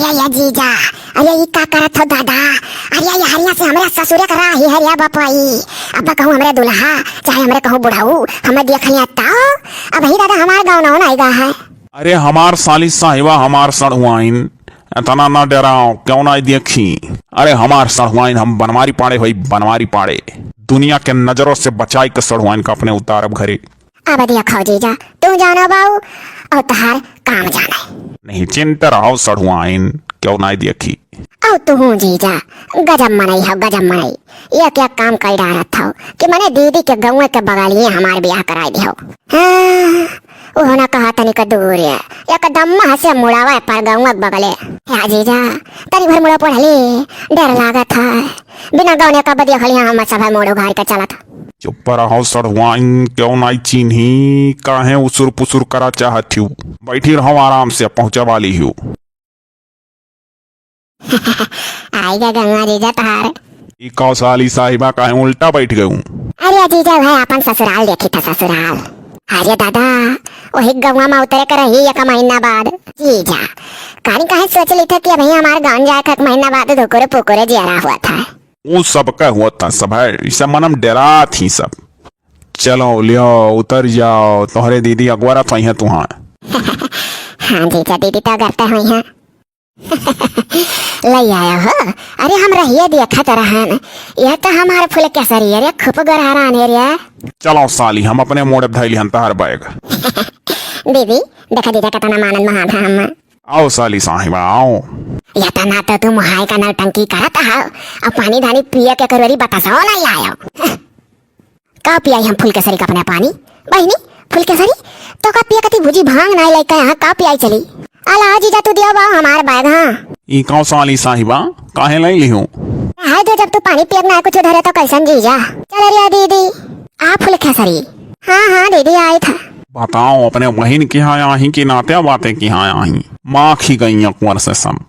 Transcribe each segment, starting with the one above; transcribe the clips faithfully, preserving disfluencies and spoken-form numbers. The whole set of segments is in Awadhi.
अरे या जीजा, अरे ई का करत हो दादा? अरे ये हरिया से हमरा ससुरे का राही हरिया बपाई। अब कहूँ हमरे दुल्हा, चाहे हमरे कहूँ बुढ़ऊ, हमें देख लिया तो अब ही दादा हमार गाँव ना होना आएगा है। अरे हमार साली साहिबा, हमार सड़ुआइन, इतना ना डराओ, क्यों ना देखी? अरे हमार सड़ुआइन, हम बनवारी पाड़े होई, बनवारी पाड़े। दुनिया के नजरों से बचाई के सड़ुआइन का अपने उतारब घरे। अब देखो जीजा, तू जानो बाऊ और तहार काम जाने। नहीं चिंता रहो सड़ुआइन, क्यों ना देखी? और तू हूँ जीजा, गजब मनई हो, गजब मनई। ये क्या काम कर डारत हो कि मने दीदी के गौवे के बगलिए हमार ब्याह कराई दिहो। हाँ, ओहो ना कहा तनिक दूर है, एकदम हंसे मुड़ावा पर गौवा के बगले। या जीजा, तनी भर मुड़ा पढ़ली, डर लागत है। बिना गौने का बदिया खलिया हम सब है मोड़ उघार के चलत। चुप रहो सड़ुआइन, क्यों नाई चीन्ही, काहे उसुर पुसुर करा चाहत हिउ? बैठी रहो आराम से, पहुँचा वाली हिउ। आइगा गंगा जीजा तहार। ई कौ साली साहिबा काहे उल्टा बैठ गयू? अरे जीजा भाई अपन ससुराल देखी था ससुराल। अरे दादा, वही गौवा में उतरे कर रही एक महीना बाद। जीजा, कानी काहे सोच ली था कि अभी हमार गाँव जाए का एक महीना बाद धुकुरे पुकुरे जियारा हुआ था। ऊ सबका होत है सब है, ई सब मनम डेरात ही सब। चलो लियो, उतर जाओ, तोहरे दीदी अगवरत होइहैं तुहां। हाँ जीजा, दीदी तो अगरते होइहैं। लई आया हो? अरे हम रहिए देखत रहन, यह तो हमार फुलकेसरी, अरे खूब गोरहरान है रे। चलो साली, हम अपने मोड़े धैली हन तहार बैग। दीदी, देखा जीजा कितना मानन महान है हम। आओ साली साहिबा, आओ। या तना तो तू मुहाई का नौटंकी करत हो, अब पानी धानी पिए के करोरी बतासो नहीं आयो। का पियाई हम फुलकेसरी का अपने पानी? बहिनी, फुलकेसरी, तो का पिए कती भुजी भांग नाई लइका यहाँ का पियाई चली? अला जीजा तू दियो बाऊ हमार बैग, हाँ। ई कौ साली साहिबा, काहे लई लिहो? हाय दो जब तू पानी पियत ना कुछ धरे तो कैसन जीजा? चल रे दीदी, आ फुलकेसरी। हाँ, हाँ दीदी आई था। बताओ, अपने बहिन के यहाँ आही कि नाते बाते के यहाँ आही? माँ खी गई अकबर से सब।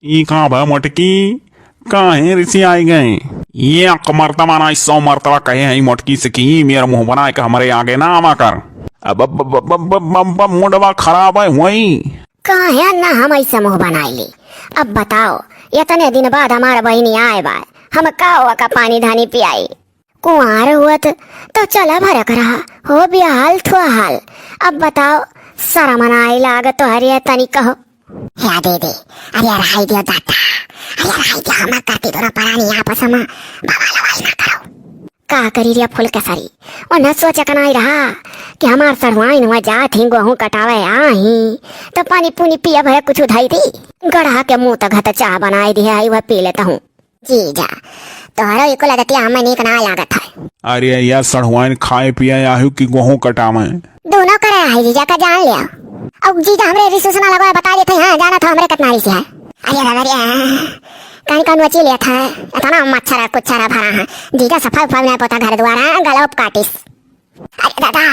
ई का भा मोटकी, काहे रिसी आई गए? एक मर्तबा ना सौ मर्तबा कहे हैं मोटकी से कि ई मेरा मुंह बनाए के हमरे आगे ना आवा कर। अब, अब, अब, अब, अब, अब, अब मुंडवा खराब है हुई। काहे ना हम ऐसे मुंह बनाई ली? अब बताओ, इतने दिन बाद हमार बहिनी आए बा, हम का ओका पानी धानी पियाई? कुंवार हुअत तो चला भरक रहा, हो बियाहल थुआहल। अब बताओ, शरम नाई लागत तोहरे तनी कहो। हे दीदी, अरे रहाई दियो दादा, अरे रहाई दियो, हम करती दोनों परानी आपस में बवाल ववाल ना करो। का करी रे फुलकेसरी, उन्हें सोच के नाई रहा कि हमार सड़ुआइन हुआ जात ही गोहूं कटावे आही, तो पानी पुनी पिया भरे कुछ धई दी, गढ़ा के मुंह तक घत चाह बनाई दी है, वह पी लेता हूँ। जीजा, तोहरो इको लदतिया हमें नीक ना लागत है। अरे या सड़ुआइन खाए पिए आहिउ कि गोहूं कटावे? दोनों करे आही जीजा का जान लिया। अब जीजा हमरे रिस उस ना लगवा बता देते हैं, जाना था हमरे कितना रिस है। अरे दादा रे, कहीं कौन बची लिया था, इतना मच्छर है, कुछ सारा भरा है। जीजा सफाई उफाई नहीं पोता घर द्वारा, गलौप काटिस। अरे दादा,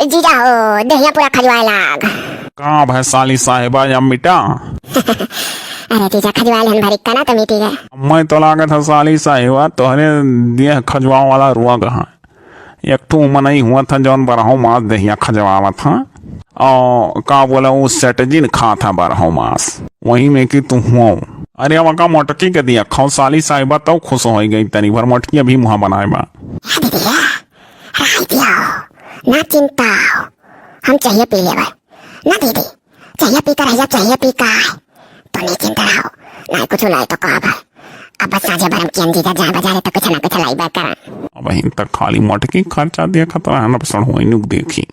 जीजा हो, देहिया पूरा खजुआए लाग। का भय साली साहेबा या मिटा? अरे जीजा, खजुआए लेहन भरी का ना तो मिटी गए। मैं तो लागत है साली साहेबा, तोहरे देह खजुआ वाला रोग है। एक ठो मनई हुआ था जौन बरहो मास देहिया खजुआवत था। और का बोला, वो सेटजिन खा था बरहो मास, वही में कि तू हुआ। अरे अब का मोटकी के दिया खाओ साली साहेबा, तब खुश हो गई, तनी भर मोटकी अभी मुँह बनाए बा। हाँ दीदी, हाँ। रहाई दियो, ना चिंता हो, हम चाहिए पी लेबे। ना दीदी, चाहिए पी तो रहिया, चाहिए पी का है? तो नहीं चिंता रहो, ना कुछ लाई तो का भाई। अब बस साझे बरम कियन जीजा जाए बाजारे तो कुछ ना कुछ लाई बे करन। अब हिन तक खाली मोटकी खर्चा देखत रहन, अब सड़ुआइनुक देखी।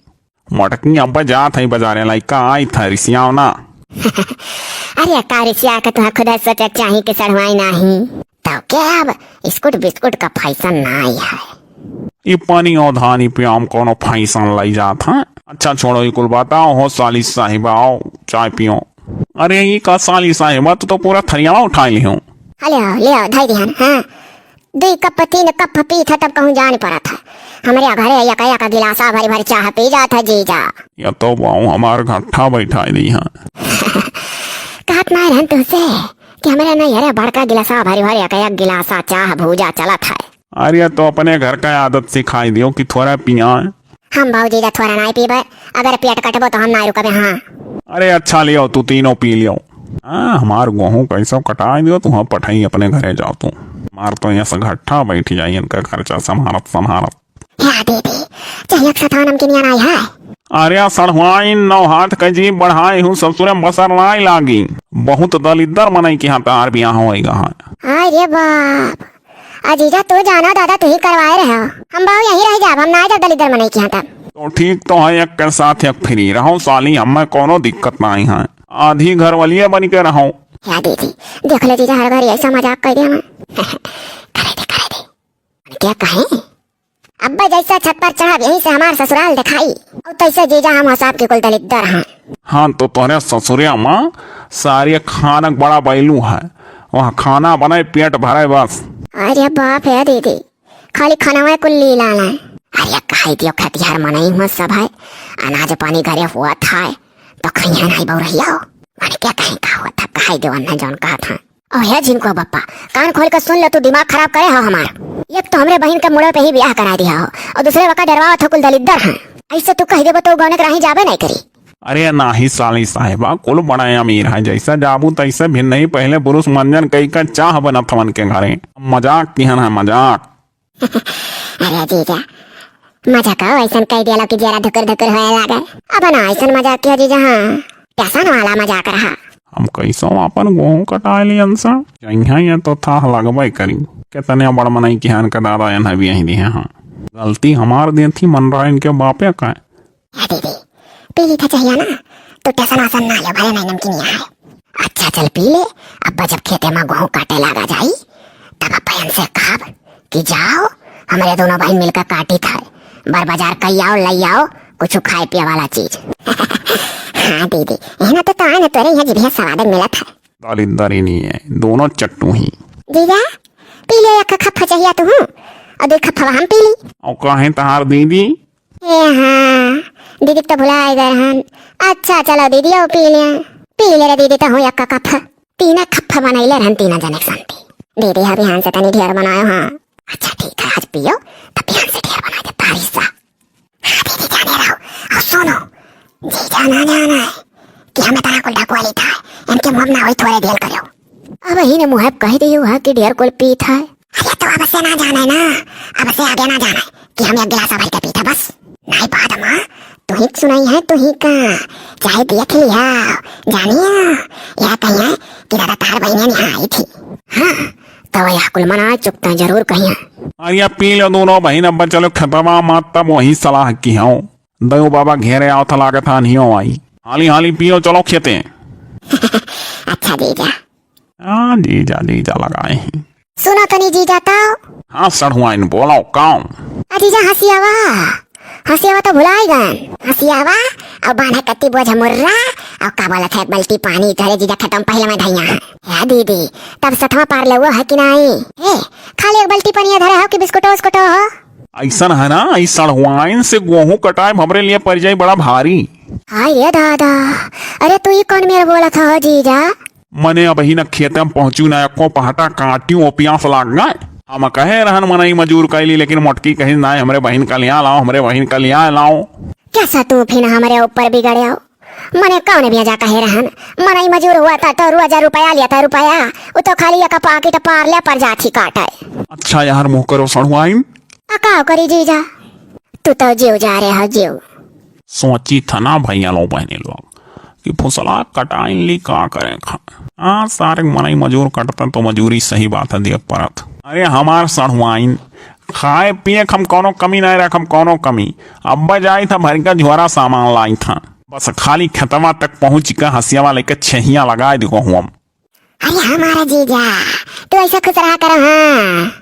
मोटकी अब जात है बाजारे, लइका आई था रिसियाओ ना। अरे का रिसिया के तुहा खुदा सोचे चाही के सड़ुआई नाही। तो क्या अब बिस्कुट बिस्कुट का फैशन ना आई है? ये पानी और धानी पियाम कोनो फैशन लाई जात है? अच्छा छोड़ो, ये कुल बताओ हो साली साहिबा, आओ चाय पियो। अरे ये का साली साहिबा, तू तो पूरा थरियावा उठाई लिहो। ले आओ, ले आओ, धाई दिहन, हाँ। दुई कप, तीन कप पीत है, तब कहूँ जान पड़त है। हमरे घरे एक, एक गिलासा भरी भरी चाह पी जात है जीजा। या तो बाऊ हमार घट्ठा बैठाई दी है। कहत ना रहन तुझसे कि हमरे ना यारे बड़का गिलासा भरी भरी एक, एक गिलासा चाह भूजा चलत है। अरे तो अपने घर का आदत सिखाई दियो कि थोड़ा पिया। हम बाऊ जीजा थोड़ा नाई पीबे, अगर पेट कटबो तो हम नाई रुकबे। हाँ। अरे अच्छा लियो, तू तीनों पी लियो। हाँ, हमार गोहूँ कैसो कटाई दियो, तू हाँ पठाई अपने घरे जाओ तू। हमार तो यहाँ से घट्ठा बैठ जाई इनका खर्चा संभारत संभारत। हे दीदी, चाहिए एक सथा नमकीनिया नाई है। अरे सड़हुआइन, नौ हाथ के जीभ बढ़ाए हूँ, ससुरे बसर नाई लागी। बहुत दलिद्दर मनई के यहाँ तार बियाह होएगा है। अरे बाप, आ जीजा तू जानो दादा, तू ही करवाए रहे हो। हम बाऊ यहीं रह जाब, हम ना जब दलिद्दर मनई के यहाँ तब। तो ठीक तो है, एक के साथ एक फ्री रहो साली, हमें कोनो दिक्कत नाई है। आधी घरवालिया बन के रहो। या दीदी, देख ले जीजा, हर घड़ी ऐसा मजाक कर दे हमें। करे दे, करे दे। क्या कहे? अब्बे जैसा छत पर चढ़ब, यहीं से हमार ससुराल दिखाई। और तैसे जीजा हम हसाब के कुल दलिद्दर हैं। हाँ, तो तोहरे ससुरिया माँ सारे खानक बड़ा बैलू है, वहाँ खाना बने, पेट भरे बस। अरे बाप है दीदी, खाली खाना में कुल लीला है। अरे कहे दियो खेतिहर मनई हुआ सब है, अनाज पानी घरे हुआ था, तो खइया नहीं बहु रही हो। मैंने क्या कहीं का हुआ था, कहे दियो अन्ना जौन कहा था। ओहे झिनको बप्पा, कान खोल के सुन ले, तू दिमाग खराब करे हो हमार। एक तो हमरे बहिन के मुड़े पे ही ब्याह करा दिया हो, और दूसरे वका डरवावत हो कुल दलिद्दर हैं। ऐसे तू कह देबो तो गौने के राही जाबे नहीं करी। अरे नाही साली साहेबा, कुल बड़े अमीर हैं, जैसा जाबू तैसे भिन्न ही। पहले पुरुष मंजन कई का चाह बनत हवन के घरे। मजाक किहन है, मजाक। अरे जीजा, मजाक ऐसन कह दिया कि जरा धुकुर धुकुर होए लागे। अब ना ऐसन मजाक किया जीजा, हाँ, टसन वाला मजाक रहा। हम कैसो अपन गोहूँ कटाए लियन सा, जइहाँ ये तो था लगबे करी। कितने बड़ मनई किहान के दादा एन हबी यहीं दिए, हाँ। गलती हमार दे थी, मन रहा इनके बापे का। ए दीदी, पी ली था चाहिए ना, तो टसन वसन ना लो, भले नहीं नमकीनिया है। अच्छा चल पी ले, अब्बा जब खेते में गोहूँ काटे लागा जाई, तब अब्बा इनसे कहब कि जाओ, हमरे दोनों बहिन मिलकर काटी था, बर बाजार कई आओ, लई आओ कुछ खाए पिए वाला चीज। हाँ दीदी, यही ना तो, तो आए ना तोरे यहाँ जिभिया सवाद मिला था। दलिद्दर ही नहीं है, दोनों चट्टू ही। जीजा, पी ले, एक खप्पा चाहिए तू हूँ, और दो खप्पा हम पी ली। और कहें तहार दीदी? ए हाँ, दीदी के तो भुलाए गए हन। अच्छा चलो दीदी, आओ पी ले, पी ले रे दीदी, तो हूँ एक कप, तीन खप्पा बनैले रहन, तीन जने के संती। दीदी हाँ बिहान से तनी ढेर बनायो हाँ। अच्छा ठीक है, आज पियो, तब बिहान से ढेर बना दे, भारी सा। हाँ दीदी जाने रहो, और सुनो, जीजा ना जाना है कि हमें तना कुल ढकवा ली था, इनके मुँह ना होई थोड़े ढेर करो। अब ही ने मुँह कह दियो है कि ढेर कुल पी था। अरे तो अब से ना जाने ना, अब से आगे ना जाने कि हम एक गिलास भर के पीते बस। नहीं बाद में तू ही सुनाई है, तू ही का, चाहे देख लिया, जानिया, या कहिए कि दादा तार बहिने यहाँ आई थी। हाँ, तो यह कुल मना चुकता जरूर कहिए। अरे पी लो दोनों बहिन, अब चलो खेतवा मत, तब वही सलाह की हो। दयो बाबा घेरे आओ था, लागत हानियो आई। हाली हाली पियो, चलो खेते। अच्छा जीजा। हाँ जीजा, जीजा लगाए हैं। सुनो तनी जीजा तो। हाँ सड़हुआइन बोलो, काऊ? आ जीजा हंसियावा, हंसियावा तो भुलाई गन। हंसियावा, और बांधा कत्ती बोझ मुर्रा, और का बोलत है एक बाल्टी पानी धरे जीजा खत्म पहले में धैया है। या दीदी, तब सथवा पार लेवो है कि नहीं? ए, खाली एक बाल्टी पानी धरे हो कि बिस्कुटो उस्कुटो हो? ऐसन है ना, ई सड़हुआइन से गोहूँ कटाए हमरे लिए पड़ जाई बड़ा भारी। हाय रे दादा, अरे तू ई कौन मेर बोलत हो जीजा? मने अबही न खेते में पहुँचू, न एको पहटा काट्यू, ओ पियास लाग गए। हम कहे रहन मनई मजूर कैली, लेकिन मोटकी कही ना, हमरे बहिन का लिया लाओ, हमरे बहिन का लिया लाओ। कैसा तू फिर हमरे ऊपर बिगड़े हो? मने कौन भेजा कहे रहन? मनई मजूर हुआ था तो रोजा रुपया लिया था, रुपया। वो तो खाली एक पाकिट पार ले पर जाथी काटे। अच्छा यार, मुँह करो सड़ुआइन। आ का करी जीजा, तू तो जीव जा रहे हो जीव। सोची था ना भैया लोग बहनी लोग कि फुसला कटाइन ली का करे खा। हाँ सारे मनई मजूर कटता तो मजूरी सही बात है दिए परत। अरे हमार सड़ुआइन खाए पिए हम कौनो कमी नहीं रखम, कौनो कमी। अब्बा जाई था भर का झोरा सामान लाई था, बस खाली खेतवा तक पहुँच का हंसियावा लेके छहिया लगाए दियो हुआ। अरे हमारा जीजा, तू ऐसा खुश रहा करो। हाँ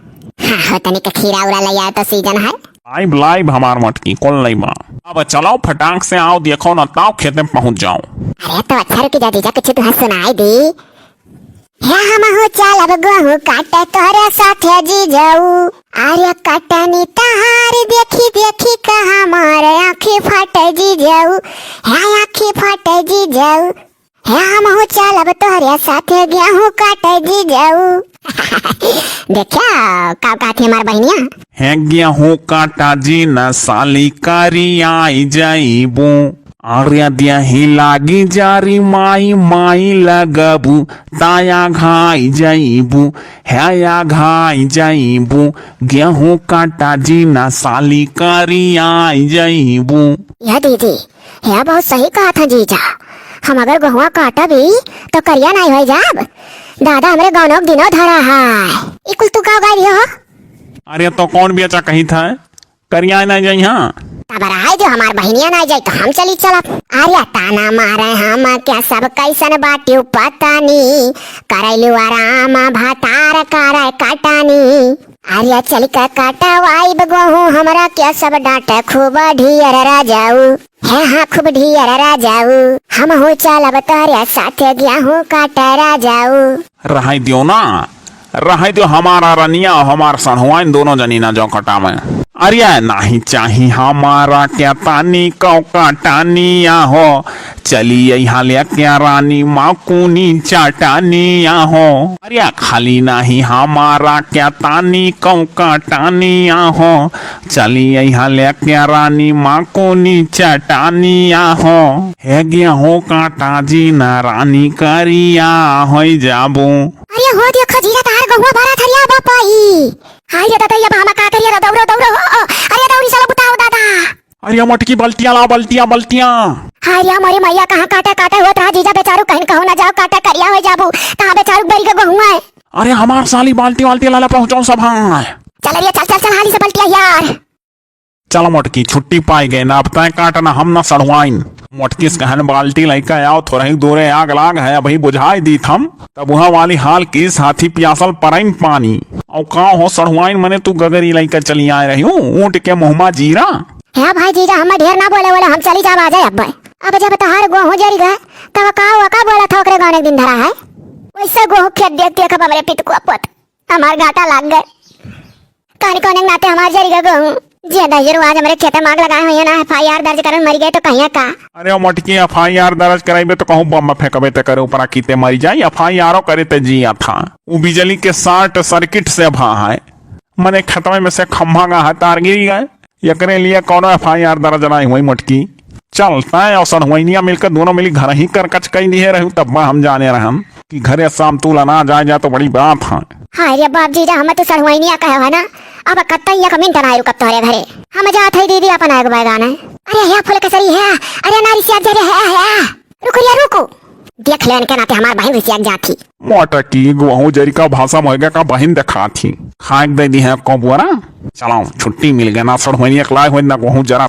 हाँ, हो तनिक खीरा उरा ले आए तो सीजन है। लाइब लाइब हमार मटकी कौन लइबा। अब चलो फटाक से आओ, देखो न ताओ खेते में पहुँच जाओ। अरे तो अच्छा रुकी जा जीजा, कुछ तुहर सुनाई दी। हे हम हो चालब गोहूँ काटे तोहरे साथे जीजाऊ। अरे कटनी तहार देखी देखी का हमारे आँखी फाटे जीजाऊ। हे आँखी फाटे जीजाऊ। हे हम हो चालब तोहरे साथे गोहूँ काटे जीजाऊ। देखा, का कहत ही हमार बहिनिया? हे गेहूं काटा जी न साली करियाई जइबू, अरे देहि लागी जारी माई माई लगबू, ताया घाई जइबू, हे या घाई जइबू, गेहूं काटा जी न साली करियाई जइबू। या दीदी, हे बहुत सही कहत है जीजा, हम अगर गेहुआ काटबी तो करिया नाई होइ जाब। दादा हमरे गौनों के दिनों धरा है। ई कुल तू का गाय हो? अरे तो कौन बेचा कही था? करिया नाई जाई, हाँ। तब रहाई जो हमार बहिनिया नाई जाई तो हम चली चलब। अरे ताना मारे हम क्या सब कैसन बाटिउ पता नी, करैलू आराम भतार करे कटानी। अरे चल के कटवाइब गेहूं हमरा के सब डांटे खूब ढियर राजाऊ। हे हाँ खूब ढियर राजाऊ। हम हो चलब तोहरे साथे गेहूं काटे राजाऊ। रहाई दियो ना, रहाई दियो हमारा रनिया और हमार सढ़ुआइन दोनों जनी ना जो कटावे। अरे नाही चाही हमारा के तानी कौ कटानिया हो, चली अइहा लेके रानी माकुनी चटानिया हो। अरे खाली नाही हमारा के तानी कौ कटानिया हो, चली अइहा लेके रानी माकुनी चटानिया हो। हे गेहूं काटा जी न रानी करिया होइ जाबू। अरे हो देखो जीजा तहार गेहुआ भरा थरिया बापाई। हाय रे दादा, ये बा हम का करिया रे, दौड़ो, दौड़ो हो। अरे दौड़ी चलो बुताओ दादा। अरे मोटकी बल्टियां लाओ, बल्टियां, बल्टियां। हाय रे मोरे मैया, कहाँ काटे, काटे होत रहा जीजा बेचारू, कहीं कहूँ ना जाओ, काटे करिया होइ जाबू। कहाँ बेचारू बरी के गेहुआ है। अरे हमार साली बाल्टी वाल्टी लाला पहुँचाओ सब, हाँ। चल रे, चल, चल, चल, हाली से बल्टिया यार। चल मोटकी, छुट्टी पाई गए ना, अब तय काट ना, हम ना सढ़ुआइन। मोटकी से कहन बाल्टी लइका आओ, थोरही दूरे आग लाग है, अबही बुझाई दीत हम। तब वहाँ वाली हाल किस हाथी पियासल परइन पानी। औ का हो सढ़ुआइन, मने तू गगरी लइका चली आए रही हूँ, ऊँट के मुँहमा जीरा। हे भाई जीजा, हम ढेर ना बोले बोले, हम चली जाब आ जाए अब। अब जब तहार गेहूं जरी गए, तब का हुआ, का बोला था ओकरे गाने दिन धरा है? वैसे गेहूं खेत देख देख अब हमरे पितकुआ पोत हमार घाटा लाग गए। कौन कौन नाते हमार जरी गए गेहूं। जे दहिजर आज हमरे खेते में आग लगाए हुए ना, एफ आई आर दर्ज करन मरी गए तो कहिया का? अरे ओ मोटकी, एफ आई आर दर्ज कराइबे तो कहूँ बम फेंकबे ते करे ऊपरा कीते मरी जाई, एफ आई आर ओ करे ते जिया था। उ बिजली के शॉर्ट सर्किट से भा है, मने खेतवे में से खम्भा का है, तार गिरी गए। एकरे लिए कौनो एफ आई आर दर्ज नाई हुई मोटकी। चल, तैं और सढ़ुआइनिया मिलकर दोनों मिली घर ही करकच कई दिहे रहू, तब हम जाने रहन कि घरे शाम तू लना जाए जा तो बड़ी बात है। हाय रे बाप जीजा, हम तो सढ़ुआइनिया कहे है ना, अब कत्ता एक मिनट ना रुकब तोहरे घरे। हम जात है दीदी अपन आग बैगान है। अरे हे फुल कसरी है, अरे नारी से जा रे है, है। रुक रे, रुक। देख लेन के नाते हमार बहिन रिसिया जात ही। मोटकी, गेहूं जरी का भाषा में होएगा का बहिन देखात ही। खाए के दे दी है को बोरा। चलाओ, छुट्टी मिल गया ना, सड़हुइनी अकलाए हुए ना गेहूं जरा।